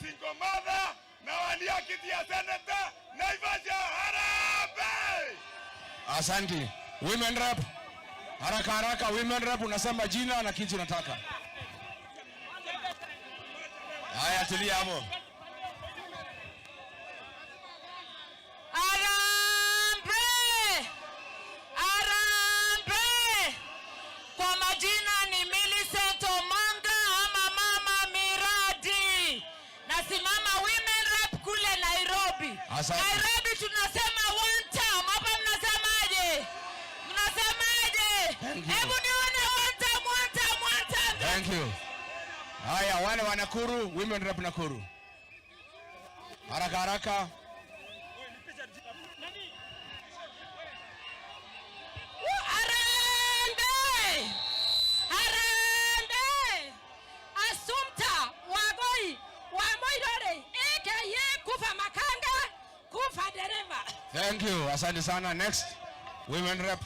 Single mother nawania kiti ya seneta Naivasha. Harambee! Asante. Women rep. Haraka haraka, women rep, unasema jina na kitu unataka. Haya, tulia hapo. Harambee! Harambee! Kwa majina ni Millicent Omanga ama Mama Miradi. Nasimama women rep kule Nairobi. Asante. Nairobi tunasema one term. Hapa mnasemaje? Mnasemaje? Thank you. Hebu nione one term, one term, one term. Thank you. Haya, wale wa Nakuru, women rep Nakuru. Haraka haraka. Harambee! Harambee! Assumpta Wagoi wa Moirore aka kufa makanga kufa dereva. Thank you. Asante sana. Next, women rep.